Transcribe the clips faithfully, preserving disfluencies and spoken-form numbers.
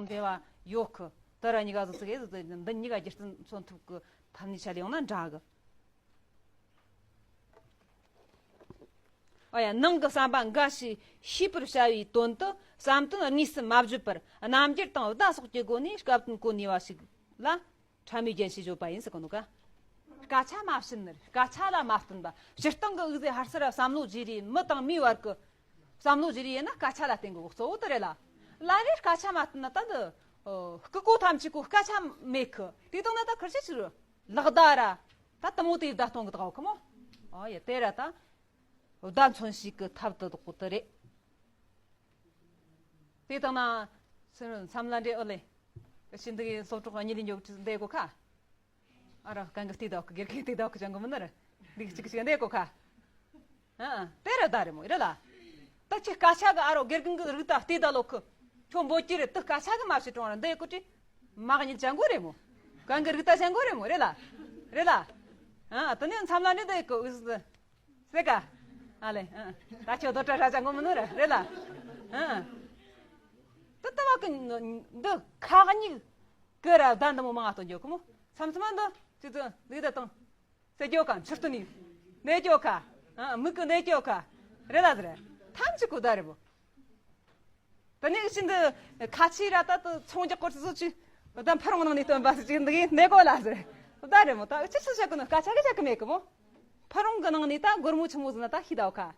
འབྲེལ་བ་ཡོད་གི། དེ་ར་གཉིས་ཀ་ཟིག་ཟིག་གི་ཟིག་འདི་གཉིས་ཀ་རྒྱུ་རྐྱེན་མཚོན་ཐུབ་གི། ཐ་སྙད་ཆ་ལ་ཡོང་ན་འདྲ་གི། ཨ་ཡ། ནང་གི་བསམ་པ་འགའ་ཞིག་ཤེས་པར་བྱ་བའི་དོན་དུ་བསམ་དོན་དངོས་སུ་མ་བརྗོད་པར་རྣམ་འགྱུར་དང་བརྡ་སོགས་ཀྱི་སྒོ་ནས་སྐབས་དོན་གོ་ནུས་པ་ཞིག་ལ། ཕྲ་མོའི་རྒྱན་ཞེས་བརྗོད་པ་ཡིན་ཟེར་གོ་ནོ་ཀ། སྐད་ཆ་མ་བྱིན་ནི། སྐད་ཆ་ལ་མ་བརྟེན་པ། སྤྱིར་བཏང་གི་འུ་ཚོས་ཧར་སར་བསམ་བློ་བརྗེ་རེས། མི་དང་མིའི་བར་གི་བསམ་བློ་བརྗེ་རེས་ཡིན་ན་སྐད་ཆ་ལ་བརྟེན་དགོས། གཙོ་བོ་དེ་རེད་ལ། ལ་ལས་སྐད་ཆ་མ་བརྟེན་ན་ད་འདི། ཨོ། སྐུ་གོ་ཐམས་ཅད་གོ་སྐད་ཆ་མེད་གི། དེ་དང་ན་ད་ཁུར་ཆེ་ཆུ་ལག་བརྡ་ར། ད་དུ་མོ་དེ་བརྡ་གཏོང་གི་ད་གོ་ཁི་མོ། ཨོ་ཡ། དེ་ར་ད་བརྡ་མཚོན་བྱེད་གི་ཐབས་དུ་དག་གོ་དེ་རེད། དེ་དང་ན་སེམས་ལ་འདྲེ་ཨོ་ལེ། ཤིན་ཏུ་གི་སློབ་གྲོགས་གཉིས་ལས་མགྱོགས་འདས་གོ་ཁ། ཨ་རོ་གང་གི་བལྟས་ད་གི། དགེ་རྒན་བལྟས་ད་གི་ཅང་གི་མིན་ནི་རེད། འདི་གཅིག་གཅིག་འདས་གོ་ཁ། ཨ་ཨ། དེ་ར་ད་རེད་མོ་རེད་ལ། ད་ཁྱི་སྐད་ཆ་གི་ཨ་རོ་དགེ་རྒན་གི་རིགས་ད་བལྟས་ད་ལོ་ཁི། ཁྱོད་འབོད་ཀྱི་རེད། དུ་སྐད་ཆ་གི་མ་བྱེད་གྲོང་ར་འདས་གོ་ཅི། མ་གཉིས་ཅང་གོ་རེད་མོ། གང་གི་རིགས་ད་ཅང་གོ་རེད་མོ་རེད་ལ། རེད་ལ། ཨ་ཨ། དེ་ནས་མཚམས་ལ་འདྲེ་འདས་གོ་འུ་ཟི། སེ་ཀ། ཨ་ལེ། ཨ་ཨ། ད་ཁྱོད་དོ་ཏྲ་ར་ཅང་གོ་མིན་ནི་རེད་ལ། ཨ་ཨ། ད་ལྟ་བ་གི་འདི་ཁག་གཉིས། ཀི་ར་བརྡ་འདི་མོ་མང་ང་སྟོན་རྒྱུ་ཀི་མོ། མཚམས་མཚམས་འདི་ཅི་ཙི་ལུག་ད་དང་། སེ་རྒྱོ་ཁ་མཆུ་སྟོན་ནི། ནེ་རྒྱོ་ཁ། ཨ་མིག་གི་ནེ་རྒྱོ་ཁ། རེ་ལ་ཟེར། ཐམས་ཅད་གོ་བརྡ་རེད་པོ། ད་ནི་ཤིན་ཏུ་ཁ་ཆེ་ར་ད་དུ་ཚོང་རྒྱག་གོ་ཚོ་ཅི། ད་ཕ་རོང་ནང་ནས་སྟོན་པ་ཟེར་ཅིག་འདི་གི་ནེ་གོ་ལ་ཟེར། བརྡ་རེད་མོ། ད་ཅི་ཚོ་བྱ་གི་ནི་སྐད་ཆ་གི་བྱ་གི་མེད་གི་མོ། ཕ་རོང་གི་ནང་ནས་ད་སྒོར་མོ་ཆི་མོ་ཟིན་ན་ད་ཤི་ད་ཁ།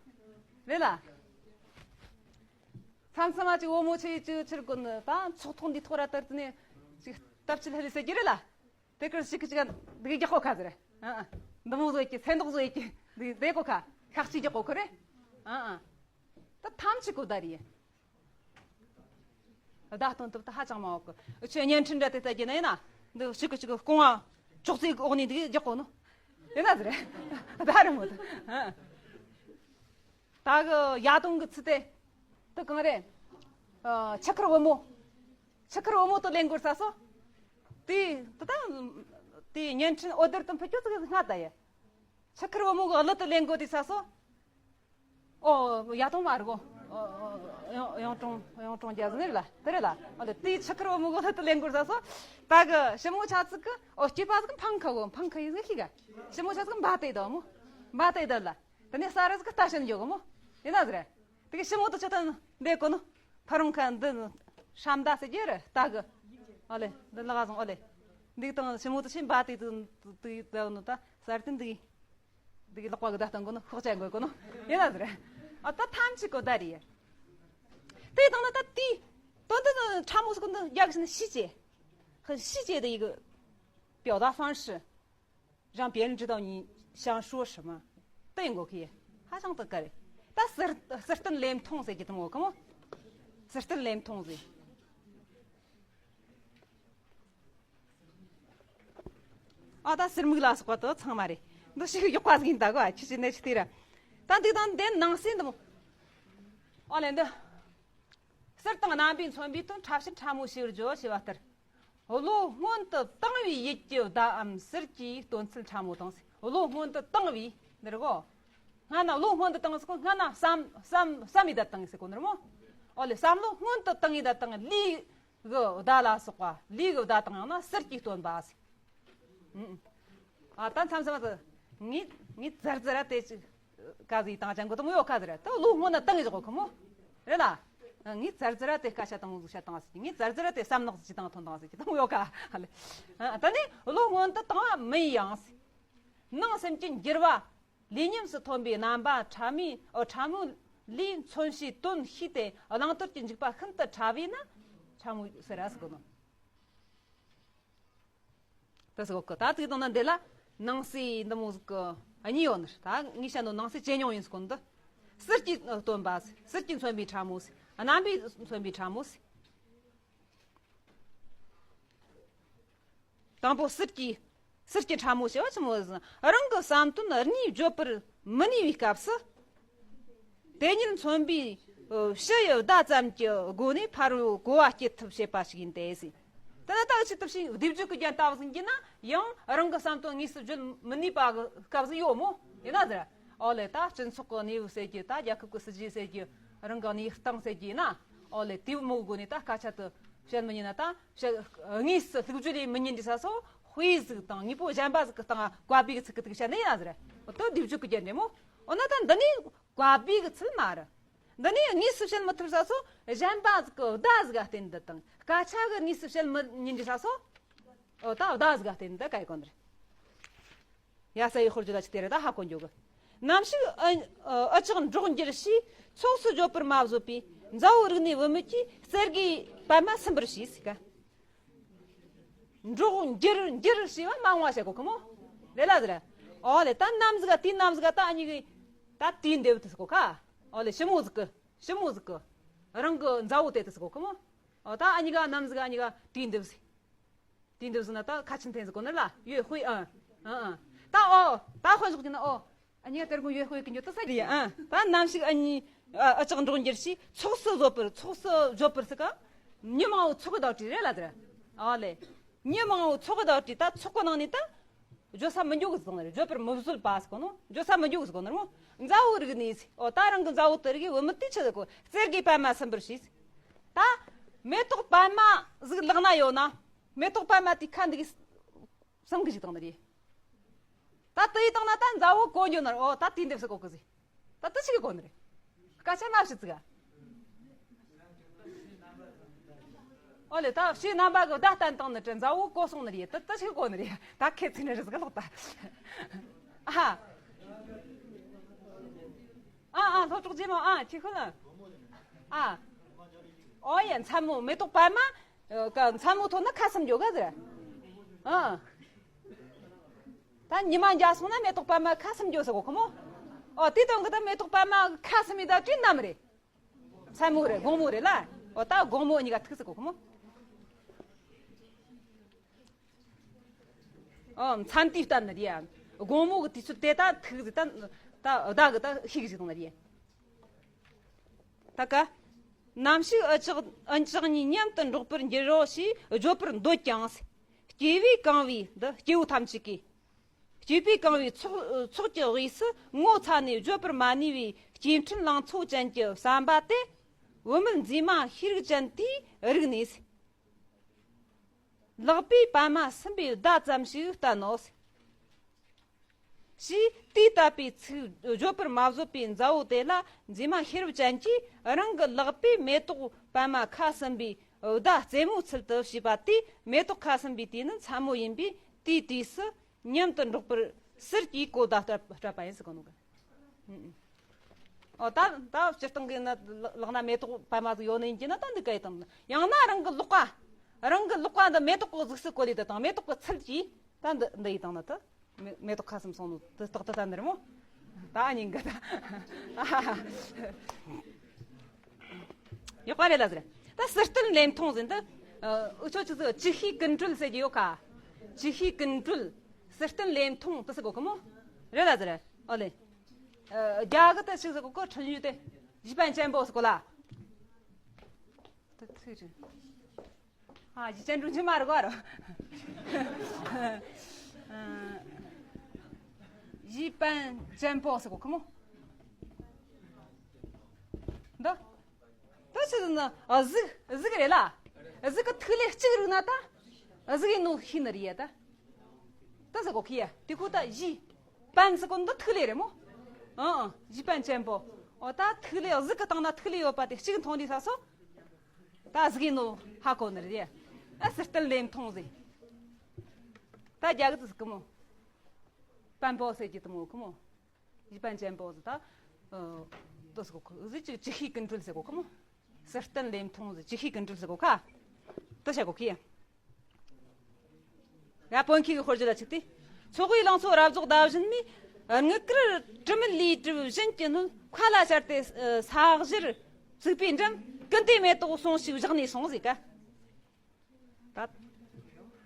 རེད་ལ། མཚམས་མཚམས་ཅིག་བུ་མོ་ཆེ་ཡི་ཅིག་ཕྱིར་གོ་ནི་ད་ཚོགས་ཐོག་འདི་ཐོག་ར་དར་ནས་ཅིག་སྟབས་ཅི་ལྷ་ལི་ཟེར་གྱི་རེད་ལ། དེ་ཀར་ཞིག་གི་ཅིག་འདི་གི་རྒྱག་གོ་ཁ་ཟེར། ཨ་ཨ། འདི་མོ་བཟོ་ཡི་ཚེ་མདོག་བཟོ་ཡི་འདི་དེ་གོ་ཁ་ཁག་ཅིག་རྒྱག་གོ་ཁ་རེད། ཨ་ཨ། ད་ཐམས་ཅད་གོ་བརྡ་རེད། བརྡ་སྟོན་ཐུབ་ད་ཧ་ཅང་མང་བ་གི། ཨུ་ཆོས་བརྙན་འཕྲིན་འདྲ་དེ་ལྟ་རྒྱུ་ན་ཡིན་ན། འདི་ཞིག་གི་ཞིག་གི་རྐང་བ་ཅོག་ཙེ་གི་འོག་ནས་འདི་རྒྱག་གོ་ནོ། ཡིན་ན་ཟེར། བརྡ་རེད་མོ་ད། ཨ། ད་གི་ཡ་དོང་གི་ཚུལ་དེ། དེ་གང་རེད། ཨ། ཆུ་ཁར་བུ་མོ། ཆུ་ཁར་བུ་མོ་དུ་ལེན་དགོས་ས་སོ། དེ་དེ་ད་དེ་བརྙན་འཕྲིན་འོད་སྡེར་དུ་ཕུད་རྒྱུ་ཚིག་སྔ་ད་ཡ། ཆུ་ཁར་བུ་མོ་གི་གླུ་དུ་ལེན་དགོས་དེ་ས་སོ། ཨོ་ཡ་དོང་མ་རེད་གོ། ཨོ་ཨོ་ཡང་ཡང་ཀྲོང་ཡང་ཀྲོང་རྒྱ་ཟེར་ལ་དེ་རེད་ལ། ཨ་ལེ་དེ་ཆུ་ཁར་བུ་མོ་གི་གླུ་དུ་ལེན་དགོས་ས་སོ། ད་གི་ཞི་མོ་ཆ་ཚིག་གི་ཨོ་སྐྱེས་པ་ཟིག་འཕང་ཁ་གོ། འཕང་ཁ་ཡིན་ཟིག་ཤི་ག་ཞི་མོ་ཆ་ཚིག་འབའ་དེ་དོ་མོ། འབའ་དེ་དོ་ལ། དེ་ནས་ས་ར་ཟིག་ལྟ་ཤན་འཇོག་གི་མོ། ཡིན་ན་ཟེར། དེ་གི་ཞི་མོ་དུ་ཆུ་ཐོན་འདེ་གོ་ནོ། ཕ་རོང་ཁ་འདི་ཧྲམ་ད་ཟེར་གྱི་རེད་ད་གི། ཨོ་ལེ་འདི་ལ་ག་སོང་། ཨོ་ལེ། འདི་དང་ཞི་མོ་དུ་ཆེན་འབའ་དེ་དུ་དུ་དུ་ནོ་ད་ས་ར་དེ་འདི། འདི་གི་ལག་པ་གི་བརྡ་གཏོང་གོ་ནོ་ཤོག་ཅན་གོ་གོ་ནོ། ཡིན་ན་ཟེར། ཨ་ད་ཐམས་ཅད་གོ་བརྡ་རེད། དེ་དང་ན་ད་དེ་དོན་དུ་ཕྲ་མོ་ཟིག་གོ་འདི་རྒྱག་བཞིན་ཤི་ཅེ། ཤི་ཅེ་དེ་ཡི་གི་表达方式 让别人知道你想说什么。 དེ་ཡིན་གོ་གི། ཧ་ཅང་དུ་དཀའ་རེད། ད་ཟུར་ཟུར་བསྟན་ལེབ་མཐོང་ཟེར་གྱི་དང་གོ་གི་མོ། ཟུར་བསྟན་ལེབ་མཐོང་ཟེར། ཨ་ད་ཟུར་མིག་ལ་སོགས་པ་དུ་ཚང་མ་རེད། འདི་ཞིག་ཡག་པ་ཟིག་ཡིན་ད་གོ། ཨ་ཁྱི་ཞིག་ནས་ཆི་དེ་ར། ད་འདི་དང་འདི་ནང་གསེས་འདི་མོ། ཨོ་ལེ་འདི། ཟུར་དང་རྣམ་པས་མཚོན་པའི་དོན་ཕྲ་ཕྱིར་ཕྲ་མོ་ཞེས་པར་བརྗོད་ཅེས་པ་ལྟར། བློ་སྔོན་དུ་བཏང་བའི་ཡུལ་གྱི་བརྡའམ་ཟུར་གྱི་དོན་ཚུལ་ཕྲ་མོ་དང་ཟེར། བློ་སྔོན་དུ་བཏང་བའི་འདིར་གོ། སྔ་ན་བློ་སྔོན་དུ་བཏང་ཟེར་གོ། སྔ་ན་བསམ་བསམ་བསམ་ཡི་བརྡ་བཏང་ཟེར་གོ་འདིར་མོ། ཨོ་ལེ་བསམ་བློ་སྔོན་དུ་བཏང་ཡི་བརྡ་དང་ལུས་ཀྱི་བརྡ་ལ་སོགས་པ། ལུས་ཀྱི་བརྡ་དང་ཡང་ན་ཟུར་གྱི་སྟོན་པ་ཟེར། ཨུམ། ཨ་ད་མཚམས་མཚམས་དུ་ངས་ངས་ཙར་ཙར་དེ་ཅིག་ག་ཟིག་བཏང་ཅང་གོ་དུ་མོ་ཡོད་ག་ཟེར། ད་བློ་སྔོན་ན་བཏང་གི་ཟེར་གོ་ཁོ་མོ། རེད་ལ། ངས་ཙར་ཙར་དེ་སྐད་ཆ་དང་མོ་ཟིག་བཤད་བཏང་ཟེར། ངས་ཙར་ཙར་དེ་བསམ་ནག་ཟིག་བཏང་ཐོན་བཏང་ཟེར་གྱི་དུ་མོ་ཡོད་ག། ཨ་ལེ། ཨ་ད་ནི་བློ་སྔོན་དུ་བཏང་བ་མིན་ཡང་ཟེར། ནང་སེམས་ཀྱི་འགྱུར་བ། ལས་ཉམས་སུ་ཐོན་པའི་རྣམ་པ་ཕྲ་མོའི་ཨོ་ཕྲ་མོ་ལས་མཚོན་བྱའི་དོན་ཤེས་ཏེ་བླང་དོར་གྱི་འཇུག་པ་ཤིན་ཏུ་ཕྲ་བས་ན་ཕྲ་མོ་ཟེར་ར་ཟེར་གོ་ནོ། ད་ཟེར་གོ་གི། ད་ཅིག་དང་ན་འདི་ལ་ནང་གསེས་འདི་མོ་ཟིག་གི་གཉིས་ཡོད་ནི། ད་ངས་བཤད་ནོ་ནང་གསེས་ཇེ་ཉུང་ཡིན་ཟེར་གོ་ནི་འདི། ཟུར་གྱི་སྟོན་པ་ཟེར། ཟུར་གྱི་མཚོན་པའི་ཕྲ་མོ་ཟེར། རྣམ་པས་མཚོན་པའི་ཕྲ་མོ་ཟེར། དང་པོ་ཟུར་གྱི་ཟུར་གྱི་ཕྲ་མོ་ཞེས་པ་ཆི་མོ་ཟེར་ན། རང་གི་བསམ་དོན་གཉིས་བརྗོད་པར་མི་ནུས་པའི་སྐབས་སུ། དེ་ཉིད་མཚོན་པའི་ཨ་བྱ་ཡི་བརྡ་ཙམ་གྱི་སྒོ་ནས་ཕ་རོལ་གོ་བ་སྐྱེད་ཐབས་བྱེད་པ་ཞིག་ཡིན་ཏེ་ཟེར། དེ་ལ་ད་ཅི་ཐུབ་ཕྱིན་སྡེབ་སྦྱོར་གྱི་རྒྱན་ལྟ་བུ་ཟིན་གྱི་ན་ཡང་རང་གི་བསམ་དོན་དངོས་སུ་བརྗོད་མི་ནུས་པ་གི་སྐབས་སུ་ཡོད་མོ། ཡིན་ན་ཟེར། ཨོ་ལེ་ད་སྤྱི་ཚོགས་ཀྱི་གནས་བབ་ཟེར་གྱི། ད་རྒྱལ་ཁབ་ཀྱི་སྲིད་ཇུས་ཟེར་གྱི། རང་གི་གནས་སྟངས་ཟེར་གྱི་ཡིན་ན། ཨོ་ལེ་དེ་མོ་གི་སྒོ་ནས་ད་སྐད་ཆ་དུ་ བཤད་མི་ཉན་ན་ད་བཤད། དངོས་སུ་ལྷུག་བརྗོད་ལས་མི་ཉན་དུས་ས་སོ། དཔེ་ཟིག་དང་དངོས་པོ་གཞན་པ་ཟིག་གི་སྟེང་བཀའ་པོད་ཀྱི་ཚིག་གི་ཐིག་བཤད་ནི་ཡིན་ན་ཟེར། འོ་དོ་སྡེབ་སྦྱོར་གྱི་རྒྱན་རེད་མོ། འོ་ན་ད་འདི་ནི་བཀའ་པོད་ཀྱི་ཚིག་མ་རེད། འདི་ནི་དངོས་སུ་བཤད་མི་ཐུབ་ས་སོ། གཞན་པ་ཟིག་གི་བརྡ་ཟིག་ག་བརྟེན་འདི་དང་སྐད་ཆ་གི་དངོས་སུ་བཤད་མི་ཉན་དུས་ས་སོ། འོ་ད་བརྡ་ཟིག་ག་བརྟེན་འདི་ག་ཡི་གོ་ནི་རེད། ཡ་ས་ཡི་ཧོར་ཇོ་ད་ཅི་དེ་རེད་ད་ཧ་གོ་འགྱོ་གི། ནམ་ཞིག་ཨ་ཨ་ཅག་འབྲོག་འགྱུར་ཞེས་ཚོགས་སུ་བརྗོད་པར་མ་བཟོད་པའི་མཛའ་བོ་རིག་གནས་བུད་མེད་ཀྱིས་རྩེ་དགའི་པད་མ་སུམ་པར་ཞེས་ཟེར་ག། འབྲོག་འགྱུར་འགྱུར་ཞེས་པ་མ་འོངས་བ་བྱེད་གོ་གི་མོ། ལེ་ལ་ཟེར། ཨོ་ལེ་ད་ནམ་ཟིག་ག་དེའི་ནམ་ཟིག་ག་ད་ཨ་ནི་གི་ད་དེའི་འདེབས་དུ་ཟེར་གོ་ཁ། ཨོ་ལེ་ཞི་མོ་ཟིག་གི་ཞི་མོ་ཟིག་གི་རང་གི་མཛའ་བོ་དེ་དུ་ཟེར་གོ་གི་མོ། ཨོ་ད་ཨ་ནི་ག་ནམ་ཟིག་ག་ཨ་ནི་ག་དེའི་འདེབས་ཟེར། དེ་འདྲ་ཟེར་ན་ད་ཁ་ཆེ་འཐེན་ཟེར་གོ་ནི་ལ་ཡོད་དཔེ་ཨ་ཨ་ཨ། ད་ཨོ་ད་དཔེ་ཞོག་གི་ན་ཨོ། ཨ་ནི་དེར་གོ་ཡོད་དཔེ་གི་འཇོག་ཏུ་ས་རེད་ཨ། ད་ནམ་ཞིག་ཨ་ནི་ཨ་ཨ་ཅག་འབྲོག་འགྱུར་ཞེས་ཚོགས་སུ་བཟོད་པར་ཚོགས་སུ་བརྗོད་པར་ཟེར་ག། མྱི་མང་བོ་ཚོགས་གི་བདག་བྲིས་རེད་ལ་ཟེར། ཨ་ལེ། མྱི་མང་བོ་ཚོགས་གི་བདག་བྲིས་ད་ཚོགས་གི་ནང་ནས་ད། བརྗོད་ས་མི་འཇོག་གི་ཟེར་གོ་ནི་རེད། བརྗོད་པར་མི་བཟོད་པ་ཟེར་གོ་ནོ། བརྗོད་ས་མི་འཇོག་གི་ཟེར་གོ་ནི་རེད་མོ། མཛའ་བོ་རིག་གནས་ཟེར། ཨོ་ད་རང་གི་མཛའ་བོ་དེ་རིག་གི་བུད་མེད་དེ་ཆི་ཟེར་གོ་རྩེ་དགའི་པད་མ་སུམ་པར་ཞེས། ད། མེ་ཏོག་པད་མ་ཟིག་ལག་ན་ཡོད་ན། མེ་ཏོག་པད་མ་དེ་ཁ་འདི་གི་སུམ་གི་ཞིག་བཏང་ནི་རེད། ད་དེ་ཡི་བཏང་ན་ད་མཛའ་བོ་གོ་འགྱོ་ན་རེད། ཨོ་ད་དེ་འདེབས་སུ་གོ་གི་ཟིག་ད་དེ་ཆི་གི་གོ་ནི་རེད། སྐད་ཆ་མ་བཤད་ཟིག་ག་ཨོ་ལེ་ད་ཕྱི་རྣམ་པ་གི་བརྡ་བསྟན་བཏང་ནི་དྲན་མཛའ་བོ་གོ་སོང་ནི་རེད། ད་ད་ཆི་གི་གོ་ནི་རེད། ད་ཁེ་ཚིག་ནི་རེད་ཟིག་ལོག་ད། ཨ་ཧ། ཨ་ཨ་ལྷོ་ཕྱོགས་རྗེས་མ་ཨ་ཁྱི་ཁུ་ལ། ཨ། ཨོ་ཡ་མཚན་མོ་མེ་ཏོག་པད་མ། ཨ་ཀ་མཚན་མོ་ཐོན་ན་ཁ་སུམ་འགྱོ་ག་ཟེར། ཨ། ད་ཉི་མ་འཇའ་སོང་ན་མེ་ཏོག་པད་མ་ཁ་སུམ་འགྱོ་ཟེར་གོ་ཁོ་མོ། ཨོ་དེ་དོན་གི་ད་མེ་ཏོག་པད་མ་ཁ་སུམ་མི་ད་དྲིན་ནམ་རེད། མཚན་མོ་རེད་དགོང་མོ་རེད་ལ། ཨོ་ད་དགོང་མོ་གཉིས་ཀ་ཐུག་ཟེར་གོ་ཁོ་མོ། ཨོ་མཚན་དུས་བསྟན་ནི་རེད། དགོང་མོ་གི་དུས་ཚོད་དེ་ད་ཐུག་ཟིག་ད་ད་ཟླ་གི་ད་ཤིག་ཟིག་དང་ནི་རེད། ད་ཀ། ནམ་ཞིག་འུ་ཅག་འུ་ཅག་གཉིས་མཉམ་དུ་འགྲོགས་པར་འགྱུར་རོ་ཞེས་བརྗོད་པར་འདོད་ཀྱང་། སྐྱེ་བས་གང་བའི་འདི་སྐྱེ་བོ་ཐམས་ཅད་ཀྱིས། སྐྱེས་པས་གང་བའི་ཚོགས་ཚོགས་ཀྱི་དབུས་སུ་ངོ་ཚ་ནས་བརྗོད་པར་མ་ནུས་པའི་སྐྱེ་ཕྲན་ལང་ཚོ་ཅན་གྱི་བསམ་པ་དེ། བུད་མེད་མཛེས་མ་ཤེས་རིག་ཅན་དེའི་རིག་གནས། ལག་པའི་པད་མ་སུམ་པའི་བརྡ་ཙམ་ཞིག་བསྟན་ནོ། ཞེས་དེ་ལྟ་བུའི་ཚིག་བརྗོད་པར་མ་བཟོད་པའི་མཛའ་བོ་དེ་ལ་མཛེས་མ་ཤེས་རབ་ཅན་གྱིས་རང་གི་ལག་པས་མེ་ཏོག་པད་མ་ཁ་ཟུམ་པའི་བརྡ་རྩེད་མོའི་ཚུལ་དུ་བྱས་པ་དེས་མེ་ཏོག་ཁ་ཟུམ་པའི་དུས་ནི་མཚན་མོ་ཡིན་པས་དེའི་དུས་སུ་མཉམ་དུ་འགྲོགས་པར་ཟེར་གྱིས་གོ་བརྡ་སྤྲད་པ་ཡིན་ཟེར་གོ་ནོ་གི། ཨོ་ད་ད་སྤྱིར་བཏང་གི་ན་ལག་ན་མེ་ཏོག་པད་མ་ཟིག་ཡོད་ནི་ཡིན་གྱི་ན་ད་འདི་ག་ཡི་དང་ཡང་ན་རང་གི་ལག་པ་རང་གི་ལག་པ་འདི་མེ་ཏོག་གི་གཟུགས་སུ་བཀོད་ལས་དེ་དང་མེ་ཏོག་གི་ཚུལ་གྱིས། ད་འདི་འདི་ཡི་དང་ན་ད། མེ་མེ་ཏོག་ཁ་ཟུམ་སོང་ནོ་དེ་རྟག་ཏུ་ད་འདིར་མོ། ད་ཨ་ཉིན་གི་ད། ཡག་པ་རེད་ལ་ཟེར། ད་སྲིད་རྟོན་ལེབ་མཐོང་ཟེར་འདི། འུ་ཆོ་ཆི་ཟིག་ཅིག་ཤོས་ཀུན་གྲོལ་ཟེར་གྱི་ཡོད་ཁ། ཅིག་ཤོས་ཀུན་གྲོལ། སྲིད་རྟོན་ལེབ་མཐོང་དེ་ཟེར་གོ་གི་མོ། རེད་ལ་ཟེར། ཨོ་ལེ། རྒྱ་གི་ད་ཆི་ཟེར་གོ་གི་འཕྲིན་ཡིག་དེ། གཞས་པ་ཅན་པོ་ཟེར་གོ་ལ། ད་ཚིག་རེད། ཨ་གཞས་ཅན་འགྲོ་རྒྱུ་མ་རེད་གོ་ར། གཞས་པ་ཅན་པོ་ཟེར་གོ་ཁོ་མོ། འདི། ད་ཆི་ཟེར་ན་གཟུགས་གཟུགས་རེད་ལ། གཟུགས་ཀྱི་ཐིག་ལེ་གཅིག་རིག་ན་ད། གཟུགས་ཡིན་ནོ་ཤེས་ནི་རེད་ད། ད་ཟེར་གོ་ཁི་ཡ་དེ་ཁོ་ད་གཞས་པ་ཟེར་གོ་འདི་ཐིག་ལེ་རེད་མོ། ཨང་གཞས་པ་ཅན་པོ། ཨོ་ད་ཐིག་ལེ་གཟུགས་ཀྱི་སྟེང་ན་ཐིག་ལེ་ཡོད་པ་དེ་གཅིག་མཐོང་དུས་ས་སོ། ད་གཟུགས་ཡིན་ནོ་ཧ་གོ་ནི་རེད། ཨ་སྲིད་རྟོན་ལེབ་མཐོང་ཟེར། ད་རྒྱ་གི་ཟེར་གི་མོ། པན་པོ་ཟེར་གྱི་དུ་མོ་གི་མོ། གཞས་པ་ཅན་པོ་ཟེར་ད། དུ་ཟེར་གོ་གི་ཟེར་ཅིག་ཅིག་ཤོས་ཀུན་གྲོལ་ཟེར་གོ་གི་མོ། སྲིད་རྟོན་ལེབ་མཐོང་ཟེར་ཅིག་ཤོས་ཀུན་གྲོལ་ཟེར་གོ་ཁ། དུ་བྱ་གོ་ཁི། ཡ་པོན་ཁི་གི་ཧོར་རྒྱུ་ལ་ཆིག་སྟེ། ཚོགས་དབུས་ལང་ཚོ་རབ་རྫོགས་ཟླ་བཞིན་མའི། དངུལ་དཀར་དྲི་མེད་ལས་གྲུབ་བཞིན་གྱི་སྣོད། མཁའ་ལ་ཤར་ཏེ་ས་གཞིར་བཙུགས་པའི་འགྲམ། ཀུན་ཏུ་མེ་ཏོག་ཟུང་ཞིག་བཞག་ནས་སོང་ཟེར་ག། ད།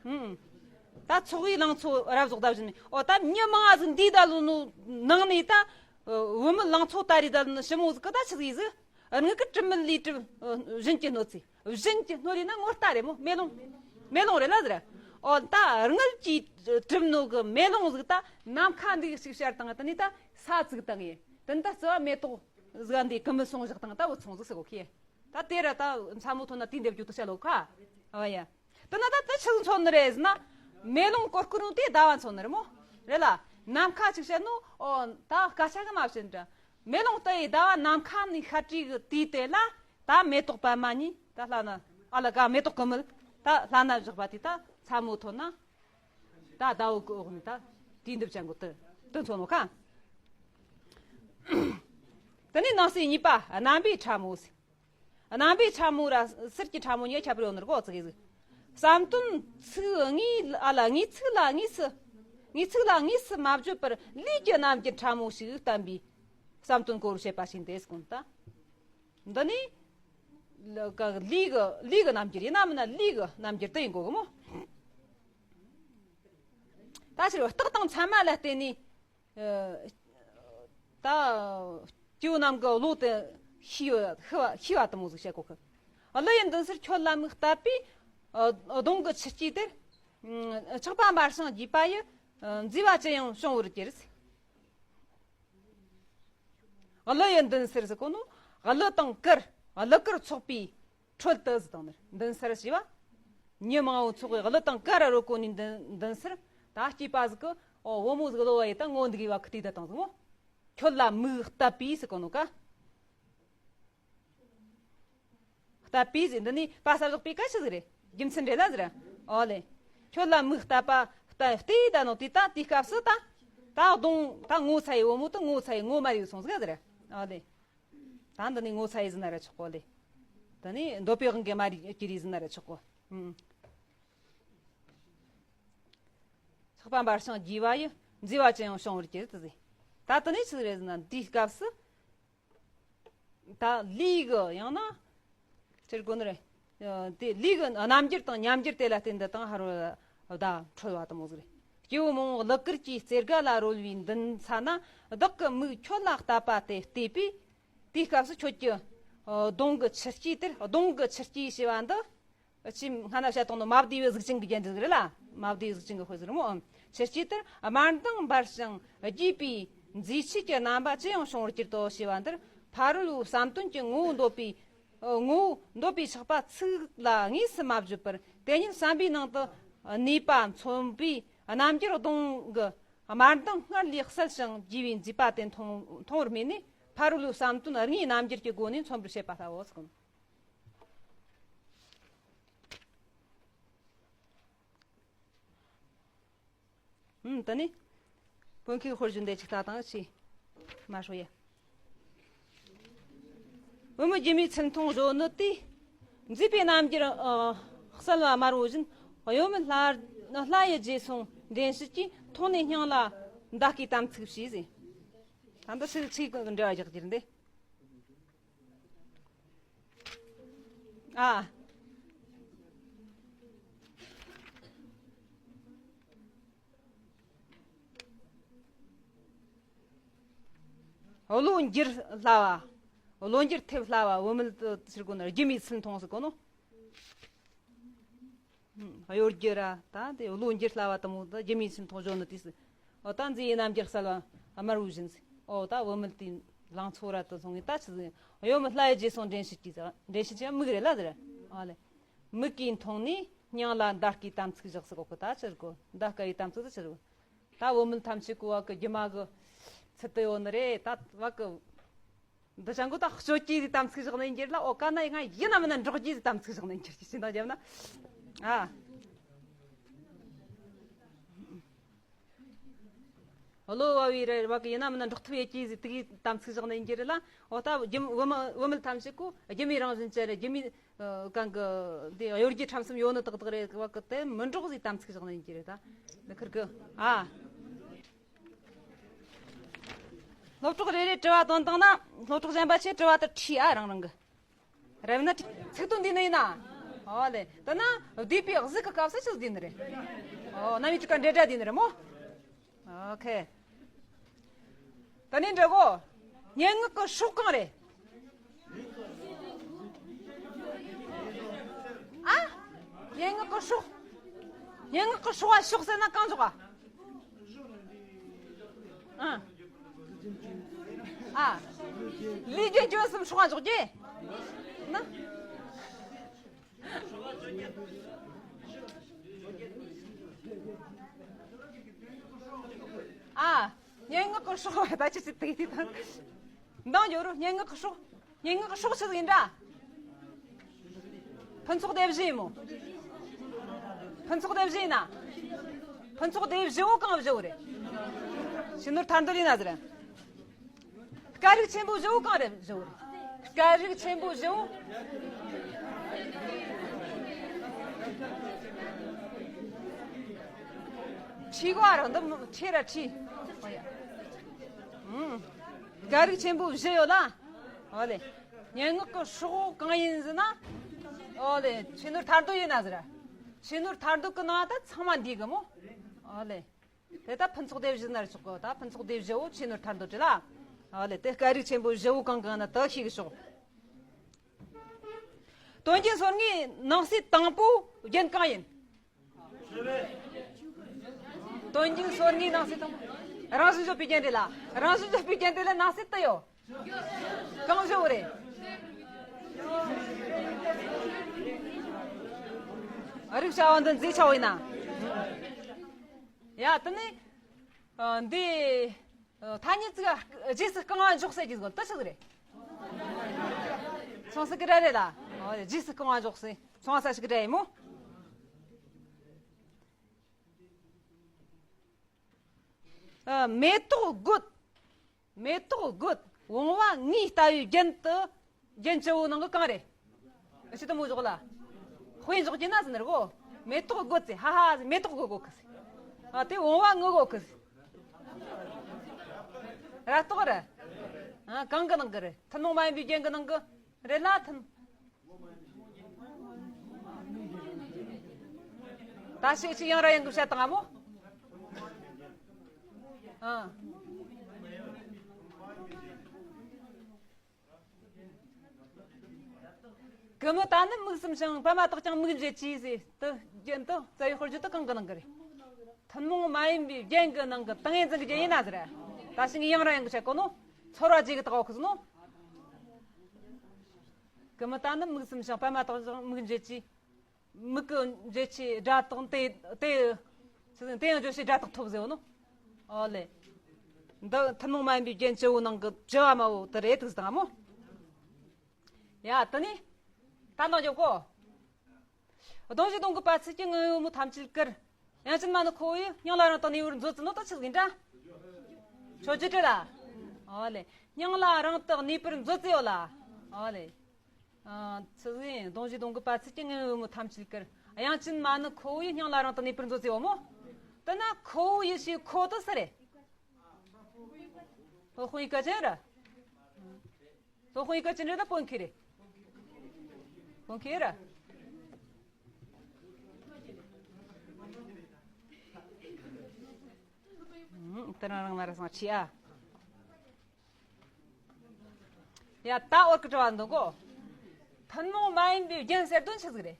ཧུམ། ད་ཚོགས་དབུས་ལང་ཚོ་རབ་རྫོགས་ཟླ་བཞིན་མའི། ཨོ་ད་མྱི་མང་ང་ཟིག་འདུས་ད་ལོ་ནོ་ནང་ནས་ད། བུད་མེད་ལང་ཚོ་ད་རེད་ད་ལོ་ནོ་ཞི་མོ་ཟིག་གི་ད་ཆི་ཟིག་ཡིན་ཟིག། དངུལ་གྱི་དྲི་མེད་ལས་གྲུབ་བཞིན་གྱི་སྣོད་ཟེར། བཞིན་གྱི་སྣོད་ཡིན་ན་ངོ་ལྟ་རེད་མོ། མེ་ལོང་། མེ་ལོང་རེད་ལ་ཟེར། ཨོ་ད་དངུལ་གྱིས་གྲུབ་ནོ་གི་མེ་ལོང་ཟིག་ད་ནམ་མཁའ་འདི་ཞིག་ཤར་བཏང་ད་ནི་ད་ས་བཙུགས་བཏང་ཡིན། དེ་ནི་ད་རྩི་བ་མེ་ཏོག་ཟིག་འདི་ཀུ་མུད་ཟུང་བཞག་བཏང་ད་བུད་སོང་ཟིག་ཟེར་གོ་ཁི། ད་དེ་ར་ད་མཚན་མོ་ཐོན་ན་དུས་འདེབས་རྒྱུ་དུ་བཤད་ལོ་ཁ། ཨོ་ཡ། དེ་ན་ད་དེ་ཆི་མཚོན་ནི་རེད་ཟེར་ན། མེ་ལོང་གོར་གོར་རུང་དེ་ཟླ་བ་མཚོན་ནི་རེད་མོ། རེད་ལ། ནམ་མཁའ་ཅིག་བཤད་ནོ། ཨོ་ད་སྐད་ཆ་གི་མ་བཤད་འདྲ། མེ་ལོང་ལྟ་ཡི་ཟླ་བ་ནམ་མཁའ་ནས་ཤར་གྲི་གི་དུས་དེ་ལ། ད་མེ་ཏོག་པད་མ་གཉིས་ད་ལྷ་ན། ཨ་ལ་ག་མེ་ཏོག་གི་མིལ། ད་ལྷ་ན་བཞག་པ་དེ་ད་མཚན་མོ་ཐོན་ན། ད་ཟླ་བོ་གི་འོག་ནས་ད་དུས་འདེབས་ཅན་གོ་དུ་དུ་མཚོན་ནོ་ཁ། དེ་ནས་ནང་གསེས་གཉིས་པ་རྣམ་པའི་ཕྲ་མོ་ཟེར། རྣམ་པའི་ཕྲ་མོ་ར་གསེར་གྱི་ཕྲ་མོ་གཉིས་ཁྱད་པར་ཡོད་ནི་རེད་གོ་ཙི་གེ་ཟིག་བསམ་དོན་ཚིག་དངོས་ཨ་ལ་དངོས་ཚིག་ལ་དངོས་སུ། དངོས་ཚིག་ལ་དངོས་སུ་མ་བརྗོད་པར་ལུས་ཀྱི་རྣམ་འགྱུར་ཕྲ་མོ་ཞིག་བསྟན་པའི་བསམ་དོན་གོ་རུ་བྱེད་པ་ཞིག་འདས་གོ་ད། འདི་ནི་ལུས་ཀྱི་ལུས་ཀྱི་རྣམ་འགྱུར་ཡིན་ན་མིན་ན་ལུས་ཀྱི་རྣམ་འགྱུར་དེ་ཡིན་དགོས་གི་མོ། ད་ཕྱིར་རྟགས་དང་མཚན་མ་ལ་བརྟེན་ནས། ད་སྐྱེ་བོ་རྣམས་ཀྱི་བློ་དེ་ཤེས་ཡོད་ཤེས་པ་ཤེས་པ་དུ་མོ་ཟིག་བཤད་གོ་གི། གླུ་ཡི་མདུན་སར་ཁྱོད་ལ་མིག་བལྟས་པས། གདོང་གི་ཆུ་སྐྱེས་དེར། ཆགས་པ་འབར་ཞིང་རྒྱས་པ་ཡི། མཛེས་པ་ཅི་ཡང་བྱུང་བར་གྱུར། གླུ་ཡི་མདུན་སར་ཟེར་གོ་ནོ། གླུ་དང་གར། གླུ་གར་ཚོགས་པའི་ཁྲོད་དུ་ཟེར་དང་ནི་མདུན་སར་ཞེས་པ། མྱི་མང་པོ་ཚོགས་པའི་གླུ་དང་གར་རོལ་གོ་ནི་མདུན་མདུན་སར་ད་སྐྱེས་པ་ཟིག་གི་ཨོ་བུ་མོ་ཟིག་གློ་བ་ཡི་ད་ངོ་འདི་གི་བ་ཁི་ཏི་ད་དང་ཟིག་མོ། ཁྱོད་ལ་མིག་བལྟས་པས་ཟེར་གོ་ནོ་ཀ། བལྟས་པས་ཟེར་འདི་ནི་པ་ས་བཞག་པའི་ཀ་ཆི་ཟིག་རེད། རྒྱུ་མཚན་རེད་ལ་ཟེར། ཨོ་ལེ། ཁྱོད་ལ་མིག་བལྟས་པ་བལྟས་བལྟས་ད་ནོ་དེ་ད་དེའི་སྐབས་སུ་ད། ད་གདོང་ད་ངོ་ཚ་ཡི་བུ་མོ་དུ་ངོ་ཚ་ཡི་ངོ་མ་རིག་སོང་ཟིག་ཟེར། ཨོ་ལེ། ད་འདི་ནི་ངོ་ཚ་ཡི་ཟིན་ན་ར་ཆོག་གོ་ལེ། འདི་ནི་འདོད་པའི་དབང་གིས་མ་རིག་ཀྱི་རིག་ཟིན་ན་ར་ཆོག་གོ། ཨུམ། ཆགས་པ་འབར་ཞིང་རྒྱས་པ་ཡི། མཛེས་པ་ཅི་ཡང་བྱུང་བར་གྱུར་ཏེ་ཟེར། ད་དེ་ནས་ཆི་རེད་ཟེར་ན་འདིའི་སྐབས་སུ། ད་ལུས་ཀྱི་ཡང་ན། ཟེར་དགོས་ནི་རེད། དེ་ལུས་ཀྱི་རྣམ་འགྱུར་དང་ཉམས་འགྱུར་དེ་ལ་བརྟེན་ཏེ་དང་ཧར་བ་ད་འཁྲུལ་བ་དུ་མོ་ཟིག་རེད། སྐྱེ་བོ་མང་པོ་གླུ་གར་གྱི་རྩེ་དགའ་ལ་རོལ་བའི་མདུན་ས་ན་བདག་གི་མིག་ཁྱོད་ལ་བལྟས་པ་དེ་བལྟས་པས། དེའི་སྐབས་སུ་ཁྱོད་ཀྱི་གདོང་གི་ཆུ་སྐྱེས་དེར། གདོང་གི་ཆུ་སྐྱེས་ཞེས་པ་འདི། ཅི་སྔ་ན་བཤད་དང་ནོ་མ་བདེ་བའི་གཟུགས་ཅན་གྱི་རྒྱན་ཟིག་རེད་ལ། མ་བདེ་བའི་གཟུགས་ཅན་གྱི་དཔེ་ཟིག་རེད་མོ། ཆུ་སྐྱེས་དེར་དམར་མདངས་འབར་ཞིང་རྒྱས་པའི་མཛེས་ཆོས་ཀྱི་རྣམ་པ་ཅི་ཡང་བྱུང་བར་གྱུར་ཏོ་ཞེས་པ་འདིར་ཕ་རོལ་པོའི་བསམ་དོན་གྱི་ངོ་བོ་འདོད་པའི། ངོ་བོ་འདོད་པའི་ཆགས་པ་ཚིག་ལ་དངོས་སུ་མ་བརྗོད་པར་དེ་ཉིད་བསམ་པའི་ནང་དུ་གནས་པ་མཚོན་པའི་རྣམ་འགྱུར་གདོང་གི་དམར་མདངས་སྔར་ལས་གསལ་ཞིང་རྒྱས་པའི་མཛེས་པ་དེ་མཐོང་མཐོང་བར་སྨྲས་ནས་ཕ་རོལ་པོའི་བསམ་དོན་དངོས་རྣམ་འགྱུར་གྱི་སྒོ་ནས་མཚོན་པར་བྱེད་པ་ལྟ་བུ་ཟེར། ཨུམ། ད་ནི། བོད་མཁས་དཔེར་བརྗོད་འདི་ཅིག་ལྟ་དང་ཞེས། མ་ཧྲོ་ཡ། བུ་མོ་སྒྱུ་མའི་ཚུལ་མཐོང་གཞོན་ནུ་དེས། མཛེས་པའི་རྣམ་འགྱུར་གསལ་བ་དམར་བོ་བཞིན། གཡོ་མེད་ལྷ་ལྷ་ཡི་རྗེས་སོང་འདྲེན་བྱེད་ཀྱིས། མཐོང་ནས་སྙིང་ལ་འདའ་དཀའི་དམ་ཚིག་བྱས་ཟེར། ད་འདི་ཚིག་ཚིག་གི་འབྲེལ་བ་རྒྱག་རྒྱུ་འདི། ཨ། བློ་འགྱུར་སླ་བ། བློ་འགྱུར་ཐེབས་སླ་བ་བུད་མེད་དུ་ཟེར་གོ་ནོ། སྒྱུ་མའི་ཚུལ་མཐོང་ཟེར་གོ་ནོ། གཡོ་སྒྱུ་ར་ད་དེ་བློ་འགྱུར་སླ་བ་དུ་མོ་ད་སྒྱུ་མའི་ཚུལ་མཐོང་གཞོན་ནུ་དུས་སུ། འོ་ད་མཛེས་པའི་རྣམ་འགྱུར་གསལ་བ་དམར་བོ་བཞིན་ཟེར། འོ་ད་བུད་མེད་དེའི་ལང་ཚོ་ར་དུ་སོང་ངེ་ད་ཆི་ཟིག་གཡོ་མེད་ལྷ་ཡི་རྗེས་སོང་འདྲེན་བྱེད་ཀྱི་ཟེར། འདྲེན་བྱེད་ཀྱི་མིག་རེད་ལ་ཟེར། ཨ་ལེ། མིག་གིས་མཐོང་ནས་སྙིང་ལ་འདའ་དཀའི་དམ་ཚིག་བཞག་ཟེར་གོ་གི། ད་ཆི་ཟེར་གོ། འདའ་དཀའ་བའི་དམ་ཚིག་ཟེར་ཆི་ཟེར་གོ། ད་བུད་མེད་ཐམས་ཅད་ཀོ་བ་གི་སྒྱུ་མ་གི་ཚུལ་དུ་ཡོད་ནི་རེད། ད་བ་གི་འདི་ཅང་གོ་ད་སྤྱོད་ཀྱི་དམ་ཚིག་བཞག་ནས་འགྱུར་ལ། ཨོ་ཀ་ན་ཡི་ང་ཡིན་ན་མིན་ན་འགྲོགས་ཀྱི་དམ་ཚིག་བཞག་ནས་འགྱུར་གྱི་ཕྱིན་ད་རྒྱབ་ན། ཨ། བློ་བ་བའི་རེ་བ་གི་ཡིན་ན་མིན་ན་འགྲོགས་ཐུབ་ཡེ་ཀྱི་ཟིག་དེ་གི་དམ་ཚིག་བཞག་ནས་འགྱུར་ལ། ཨོ་ད་སྒྱུ་བུ་མོ་བུད་མེད་ཐམས་ཅད་ཀོ་སྒྱུ་མའི་རང་བཞིན་ཅན་རེད། སྒྱུ་མའི་གང་གི་འདི་གཡོ་སྒྱུ་ཁྲམ་གསུམ་ཡོད་ནི་དག་དག་རེད། བ་གི་དེ་མི་འགྲོགས་ཟིག་དམ་ཚིག་བཞག་ནས་འགྱུར་རེད། ད་འདི་ཁིར་གི་ཨ། སློབ་གྲོགས་རེ་རེ་དྲི་བ་བཏོན་བཏང་ན་སློབ་གྲོགས་གཞན་པ་ཆེ་དྲི་བ་དེ་ཁྲིད་ཨ་རང་རང་གི། རབ་ན་ཚིག་དོན་འདི་ནི་ཡིན་ན། ཨོ་ལེ། ད་ན་བསྡུས་པའི་གཟུགས་ཀྱི་སྐབས་སུ་ཆི་ཟིག་འདི་ནི་རེད། ཨོ་རྣམ་དབྱེ་གཅིག་ག་འབྲེལ་སྒྲ་འདི་ནི་རེད་མོ། ཨོ་ཁེ། ད་ནི་འདྲ་གོ། སྙན་ངག་གི་སྲོག་གང་རེད། ཨ། སྙན་ངག་གི་སྲོག་སྙན་ངག་གི་སྲོག་ཨ་ཤོག་ཟེར་ན་གང་འཇོག་ཨ། ཨ། ཨ། ལུས་ཅན་བཅུ་གསུམ་སྲོག་ཨ་འཇོག་རྒྱུ། ན། ཨ། སྙན་ངག་གི་སྲོག་ད་ཅི་ཞིག་དེ་དེ་དང་། འདང་རྒྱོབ་རོགས། སྙན་ངག་གི་སྲོག་སྙན་ངག་གི་སྲོག་ཆི་ཟིག་ཡིན་འདྲ། ཕུན་ཚོགས་སྡེ་བཞི་ཡིན་མོ། ཕུན་ཚོགས་སྡེ་བཞི་ཡིན་ན། ཕུན་ཚོགས་སྡེ་བཞི་བོ་གང་བཞི་བོ་རེད། ཕྱི་ནོར་ཐར་འདོད་ཡིན་ན་ཟེར། སྐད་རིགས་ཆེན་པོ་བཞི་བོ་གང་རེད་བཞི་བོ་རེད། སྐད་རིགས་ཆེན་པོ་བཞི་བོ། ཁྲི་ག་ར་འདི་ཁྲི་ར་ཁྲི། ཨང་། སྐད་རིགས་ཆེན་པོ་བཞི་ཡོད་ལ། ཨོ་ལེ། སྙན་ངག་གི་སྲོག་གང་ཡིན་ཟེར་ན། ཨོ་ལེ། ཕྱི་ནོར་ཐར་འདོད་ཡིན་ན་ཟེར། ཕྱི་ནོར་ཐར་འདོད་གི་ནང་ད་ཚང་མ་འདུས་གི་མོ། ཨོ་ལེ། དེ་ད་ཕུན་ཚོགས་སྡེ་བཞི་ན་ར་ཆོག་གི། ད་ཕུན་ཚོགས་སྡེ་བཞི་བོ་ཕྱི་ནོར་ཐར་འདོད་རེད་ལ། ཨོ་ལེ། དེ་སྐད་རིགས་ཆེན་པོ་བཞི་བོ་གང་གང་ན་ད་ཤེས་གི་ཤོག། དོན་རྒྱན་སོ་ལྔའི་ནང་གསེས་དང་པོ་རྒྱན་གང་ཡིན། དོན་རྒྱན་སོ་ལྔའི་ནང་གསེས་དང་པོ། རང་བཞིན་བརྗོད་པའི་རྒྱན་རེད་ལ། རང་བཞིན་བརྗོད་པའི་རྒྱན་དེ་ལ་ནང་གསེས་དུ་ཡོད། གང་བཞི་བོ་རེད། རིགས་བྱ་བ་འདི་མཛེས་ཆ་བོ་ཡིན་ན། ཡ་དེ་ནི། ཨ། འདི། ཨ། ཐ་སྙད་ཅིག་རྗེས་སུ་རྐང་བ་འཇོག་ཟེར་གྱི་ཟིག་དེ་ཆི་ཟིག་རེད། ཚོང་ཟ་གི་སྒྲ་རེད་ལ། ཨོ། རྗེས་སུ་རྐང་བ་འཇོག་ཟེར། ཚོང་ཟ་ཞིག་གི་སྒྲ་ཡིན་མོ། ཨ། མེ་ཏོག་རྒོད། མེ་ཏོག་རྒོད། བུང་བ་ངའི་ལྟ་བུའི་རྒྱན་དུ། རྒྱན་བཅུ་བོ་ནང་གི་གང་རེད། ཨ། ཅི་དེ་མོ་འཇོག་ལ། དཔེ་འཇོག་རྒྱུ་ན་ཟེར་ནི་རེད་གོ། མེ་ཏོག་རྒོད་ཟེར། ཧ་ཧ་ཟེར། མེ་ཏོག་རྒོད་གོ་གི་ཟེར། ཨ། དེ་བུང་བ་ངུ་གོ་གི་ཟེར། ར་ཏོག་རེད། ཨ། གང་གི་ནང་གི་རེད། ཐུན་མོང་མ་ཡིན་པའི་རྒྱན་གི་ནང་གི་རེད་ལ། ཐུན། ད་ཞིག་ཅིག་ཡང་ར་ཡང་གི་བཤད་དང་ཨ་མོ། ཨ། གི་མི་ད་ནི་མིག་ཟུམ་ཞིང་པད་མ་དག་ཀྱང་མིག་འབྱེད་ཀྱིས་ཟེར། དེ་རྒྱན་དུ་རྩ་བའི་དཔེར་བརྗོད་དུ་གང་གི་ནང་གི་རེད། ཐུན་མོང་མ་ཡིན་པའི་རྒྱན་གི་ནང་གི་ཏིང་ངེ་འཛིན་གྱི་རྒྱན་ཡིན་ན་ཟེར། ད་ཞིག་ཡང་ར་ཡང་གི་བཤད་གོ་ནོ། ཚོར་བ་བརྗེ་གི་དག་གོ་གི་ཟེར་ནོ། གི་མི་ད་ནི་མིག་ཟུམ་ཞིང་པད་མ་དག་ཀྱང་མིག་འབྱེད་ཀྱིས། མིག་གི་འབྱེད་ཀྱིས་སྒྲ་དག་དེ་དེ། དེ་ཡང་བརྗོད་བྱའི་སྒྲ་དག་ཐོབ་ཟེར་བ་ནོ། ཨོ་ལེ། འདི་ཐུན་མོང་མ་ཡིན་པའི་རྒྱན་བཅུ་བོ་ནང་གི་བཅུ་བ་མ་བོ་དེ་རེད་དུ་ཟེར་དང་མོ། ཡ་དེ་ནི། ད་འདང་རྒྱོབ་གོ། གདོང་བཞི་གདོང་གི་པ་ཚིག་གི་ངུ་བོ་མོ་ཐམས་ཅད་བཀུར། དབྱངས་ཅན་མ་ནི་ཁོ་བོ་ཡི། སྙིང་ལ་རིང་དུ་གནས་པར་མཛོད་ཟེར་ནོ་དེ་ཆི་ཟིག་ཡིན་འདྲ། མཆོད་བརྗོད་རེད་ལ། ཨོ་ལེ། སྙིང་ལ་རིང་དུ་གནས་པར་མཛོད་ཟེར་ཡོད་ལ། ཨོ་ལེ། ཨ། ཆི་ཟིག་ཡིན། གདོང་བཞི་གདོང་གི་པ་ཚིག་གི་ངུ་བོ་མོ་ཐམས་ཅད་བཀུར། དབྱངས་ཅན་མ་ནི་ཁོ་བོ་ཡི། སྙིང་ལ་རིང་དུ་གནས་པར་མཛོད་ཟེར་བ་མོ། དེ་ན་ཁོ་བོ་ཡི་ཞེས་ཁོ་དེ་སུ་རེད། སློབ་དཔོན་ཡི་གེ་ཅན་རེད། སློབ་དཔོན་ཡི་གེ་ཅན་རེད་ད་དཔོན་ཁེ་རེད། དཔོན་ཁེ་རེད། ཨུམ། དེ་རང་རང་ན་ར་སང་ཆི་ཨ། ཡ་ད་འོར་གི་དྲི་བ་འདུག་གོ། ཐུན་མོང་མ་ཡིན་པའི་རྒྱན་ཟེར་དོན་ཆི་ཟིག་རེད།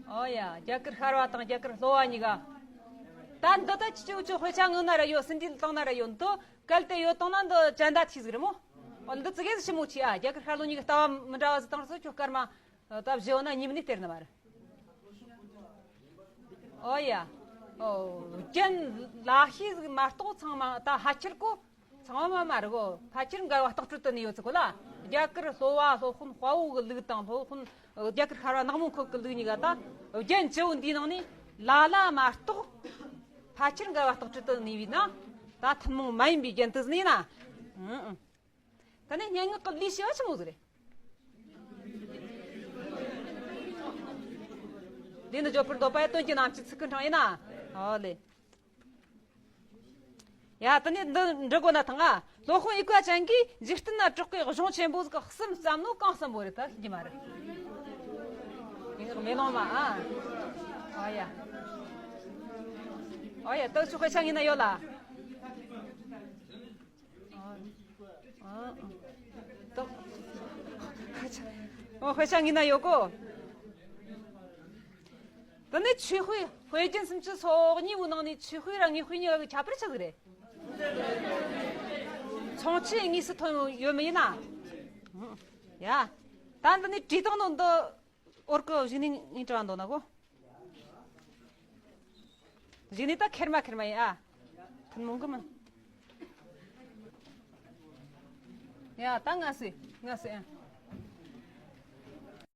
ཨོ་ཡ། རྒྱ་གར་ཤར་བ་དང་རྒྱ་གར་ལྷོ་བ་གཉིས་ཀ། ད་འདི་ད་ཅི་ཅི་ཅི་དཔེ་ཆ་ངོ་ན་ར་ཡོད། ཟིན་བྲིས་བཏང་ན་ར་ཡོད། འདི་གལ་ཏེ་ཡོད་བཏང་ན་འདི་ཅན་ད་ཆི་ཟིག་རེད་མོ། ཨོ་འདི་ཙི་གེ་ཟིག་ཞིབ་མོ་ཆི་ཨ། རྒྱ་གར་ཤར་ལྷོ་གཉིས་ཀའི་ལྟ་བ་མི་འདྲ་བ་ཟིག་བཏང་སོ་ཁྱོད་སྐར་མ། ད་བཞི་བོ་ན་གཉིས་མིན་ནས་སྟེར་ནི་མ་རེད། ཨོ་ཡ། ཨོ། རྒྱན་ལ་ཤས་ཟིག་མ་གཏོགས་ཚང་མ་ད་ཕལ་ཆེར་གོ། ཚང་མ་མ་རེད་གོ། ཕལ་ཆེར་འགལ་བ་རྟགས་སྤྲོད་དུ་ནི་ཡོད་ཚུལ་གོ་ལ། རྒྱ་གར་སློབ་བ་སློབ་དཔོན་དཔའ་བོ་གི་ལུགས་དང་། སློབ་དཔོན་རྒྱ་གར་ཤར་བ་ནག་མོ་འཁོར་གི་ལུགས་གཉིས་ཀ་ད། རྒྱན་བཅུ་བོ་འདིའི་ནང་ནས་ལ་ལ་མ་གཏོགས། ཕལ་ཆེར་འགལ་བ་རྟགས་སྤྲོད་དུ་ནི་ཡིན་ན། ད་ཐུན་མོང་མ་ཡིན་པའི་རྒྱན་དུ་ནི་ཡིན་ན། ཨང་ཨང་། ད་ནི་སྙན་ངག་གི་ལུས་ཞེས་པ་ཆི་མོ་ཟིག་རེད། ལས་ནི་བརྗོད་པར་འདོད་པ་ཡི། དོན་གྱི་རྣམ་བཅད་ཚིག་གི་འཕྲེང་ཡིན་ན། ཨོ་ལེ། ཡ་ད་ནི་འདི་འབྲི་དགོས་ན་ཐང་ང་། སློབ་དཔོན་ཡི་གེ་ཅན་གྱིས་འཇིག་རྟེན་ན་གྲགས་པའི་གཞུང་ཆེན་པོ་ཟིག་གསུམ་བརྩམས་ནོ་གང་གསུམ་པོ་རེད། ད་ཤེས་ཀྱི་མ་རེད། ཡིན་ངག་མེ་ལོང་མ་ཨ། ཨོ་ཡ། ཨོ་ཡ། ད་ཆུ་དཔེ་ཆ་ངོས་ན་ཡོད་ལ། ཨ། ཨ། ཨ། ཏོ། ཨོ། དཔེ་ཆ་ངོས་ན་ཡོད་གོ། དེ་ནས་ཆོས་དཔེ། དཔེ་རྒྱན་སུམ་ཅུ་སོ་གཉིས་པོའི་ནང་ནས་ཆོས་དཔེ་ར་དངོས་དཔེ་གཉིས་ཀ་གི་ཁྱད་པར་ཆི་ཟིག་རེད། ཚོང་ཆེན་དངོས་སུ་ཐོན་ཡོད་མི་ཡིན་ན། ཡ། ད་འདི་ནི་བྲིས་སྟངས་ནང་འདི་འོར་གི་གཞུག་ནས་ངས་དྲི་བ་འདོན་ན་གོ། གཞུག་ནས་ད་ཁེར་མ་ཁེར་མ་ཡིན་ཨ། ཐུན་མོང་གི་མིན། ཡ་ད་ང་སི་ང་སི་ཨ།